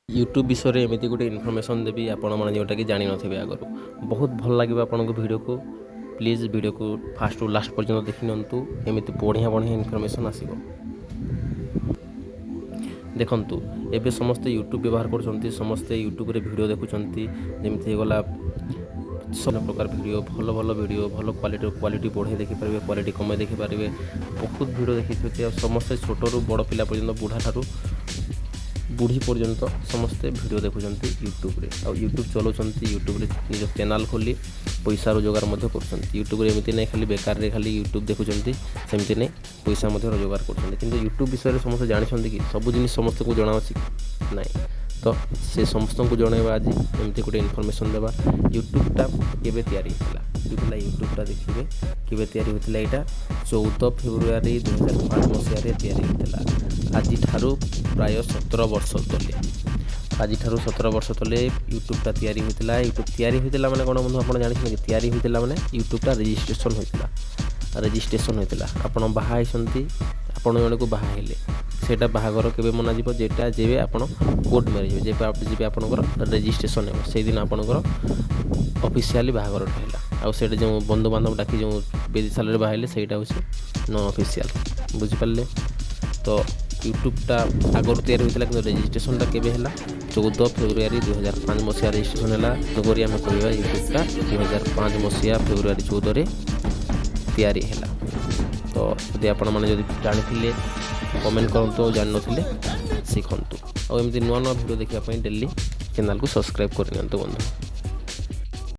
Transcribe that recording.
YouTube ବିଷୟରେ ଏମିତି ଗୋଟେ ଇନଫର୍ମେସନ୍ ଦେବି ଆପଣମାନେ, ଯେଉଁଟାକି ଜାଣିନଥିବେ ଆଗରୁ। ବହୁତ ଭଲ ଲାଗିବ ଆପଣଙ୍କୁ ଭିଡ଼ିଓକୁ। ପ୍ଲିଜ୍ ଭିଡ଼ିଓକୁ ଫାଷ୍ଟରୁ ଲାଷ୍ଟ ପର୍ଯ୍ୟନ୍ତ ଦେଖିନିଅନ୍ତୁ। ଏମିତି ବଢ଼ିଆ ବଢ଼ିଆ ଇନଫର୍ମେସନ୍ ଆସିବ। ଦେଖନ୍ତୁ, ଏବେ ସମସ୍ତେ ୟୁଟ୍ୟୁବ୍ ବ୍ୟବହାର କରୁଛନ୍ତି, ସମସ୍ତେ ୟୁଟ୍ୟୁବ୍ରେ ଭିଡ଼ିଓ ଦେଖୁଛନ୍ତି। ଯେମିତି ହେଇଗଲା ସବୁ ପ୍ରକାର ଭିଡ଼ିଓ, ଭଲ ଭଲ ଭିଡ଼ିଓ, ଭଲ କ୍ୱାଲିଟିର, କ୍ୱାଲିଟି ବଢ଼େଇ ଦେଖିପାରିବେ, କ୍ୱାଲିଟି କମେଇ ଦେଖିପାରିବେ। ବହୁତ ଭିଡ଼ିଓ ଦେଖିଛନ୍ତି ଆଉ ସମସ୍ତେ, ଛୋଟରୁ ବଡ଼ ପିଲା ପର୍ଯ୍ୟନ୍ତ, ବୁଢ଼ା ଠାରୁ ବୁଢ଼ୀ ପର୍ଯ୍ୟନ୍ତ ସମସ୍ତେ ଭିଡ଼ିଓ ଦେଖୁଛନ୍ତି ୟୁଟ୍ୟୁବ୍ରେ ଆଉ ୟୁଟ୍ୟୁବ୍ ଚଲାଉଛନ୍ତି। ୟୁଟ୍ୟୁବ୍ରେ ନିଜ ଚ୍ୟାନେଲ୍ ଖୋଲି ପଇସା ରୋଜଗାର ମଧ୍ୟ କରୁଛନ୍ତି। ୟୁଟ୍ୟୁବ୍ରେ ଏମିତି ନାହିଁ ଖାଲି ବେକାରରେ ଖାଲି ୟୁଟ୍ୟୁବ୍ ଦେଖୁଛନ୍ତି, ସେମିତି ନାହିଁ, ପଇସା ମଧ୍ୟ ରୋଜଗାର କରୁଛନ୍ତି। କିନ୍ତୁ ୟୁଟ୍ୟୁବ୍ ବିଷୟରେ ସମସ୍ତେ ଜାଣିଛନ୍ତି କି? ସବୁ ଜିନିଷ ସମସ୍ତଙ୍କୁ ଜଣାଅଛି କି? ନାଇଁ। ତ ସେ ସମସ୍ତଙ୍କୁ ଜଣାଇବା ଆଜି, ଏମିତି ଗୋଟେ ଇନଫର୍ମେସନ୍ ଦେବା। ୟୁଟ୍ୟୁବ୍ଟା କେବେ ତିଆରି ହେଇଥିଲା? ହେଇଥିଲା ୟୁଟ୍ୟୁବ୍ଟା ଦେଖିବେ କେବେ ତିଆରି ହୋଇଥିଲା। ଏଇଟା 14 ଫେବୃଆରୀ 2005 ମସିହାରେ ତିଆରି ହୋଇଥିଲା, ଆଜିଠାରୁ ପ୍ରାୟ 17 ବର୍ଷ ତଳେ। ଆଜିଠାରୁ 17 ବର୍ଷ ତଳେ ୟୁଟ୍ୟୁବ୍ଟା ତିଆରି ହୋଇଥିଲା। ୟୁଟ୍ୟୁବ୍ ତିଆରି ହୋଇଥିଲା ମାନେ କ'ଣ ବନ୍ଧୁ, ଆପଣ ଜାଣିଛନ୍ତି କି? ତିଆରି ହୋଇଥିଲା ମାନେ ୟୁଟ୍ୟୁବ୍ଟା ରେଜିଷ୍ଟ୍ରେସନ୍ ହୋଇଥିଲା। ରେଜିଷ୍ଟ୍ରେସନ୍ ହୋଇଥିଲା, ଆପଣ ବାହା ହେଇଛନ୍ତି, ଆପଣ ଜଣକୁ ବାହା ହେଲେ, ସେଇଟା ବାହାଘର କେବେ ମନାଯିବ? ଯେଟା ଯେବେ ଆପଣ କୋର୍ଟ ମ୍ୟାରେଜ୍ ହେବ, ଯେବେ ଆପଣଙ୍କର ରେଜିଷ୍ଟ୍ରେସନ୍ ହେବ, ସେଇଦିନ ଆପଣଙ୍କର ଅଫିସିଆଲି ବାହାଘରଟା ହେଲା। ଆଉ ସେଇଟା ଯେଉଁ ବନ୍ଧୁବାନ୍ଧବ ଡାକି ଯେଉଁ ବେଦିଶାଳରେ ବାହା ହେଲେ, ସେଇଟା ହେଉଛି ନନ୍ ଅଫିସିଆଲ୍। ବୁଝିପାରିଲେ ତ? ୟୁଟ୍ୟୁବ୍ଟା ଆଗରୁ ତିଆରି ହୋଇଥିଲା, କିନ୍ତୁ ରେଜିଷ୍ଟ୍ରେସନ୍ଟା କେବେ ହେଲା? 14 ଫେବୃଆରୀ 2005 ମସିହା ରେଜିଷ୍ଟ୍ରେସନ୍ ହେଲା। ତେଣୁକରି ଆମେ କହିବା, ୟୁଟ୍ୟୁବ୍ଟା 2005 ମସିହା ଫେବୃଆରୀ 14ରେ ତିଆରି ହେଲା। ତ ଯଦି ଆପଣମାନେ ଯଦି ଜାଣିଥିଲେ କମେଣ୍ଟ କରନ୍ତୁ, ଆଉ ଜାଣିନଥିଲେ ଶିଖନ୍ତୁ। ଆଉ ଏମିତି ନୂଆ ନୂଆ ଭିଡ଼ିଓ ଦେଖିବା ପାଇଁ ଡେଲି ଚ୍ୟାନେଲ୍କୁ ସବସ୍କ୍ରାଇବ୍ କରିନିଅନ୍ତୁ ବନ୍ଧୁ।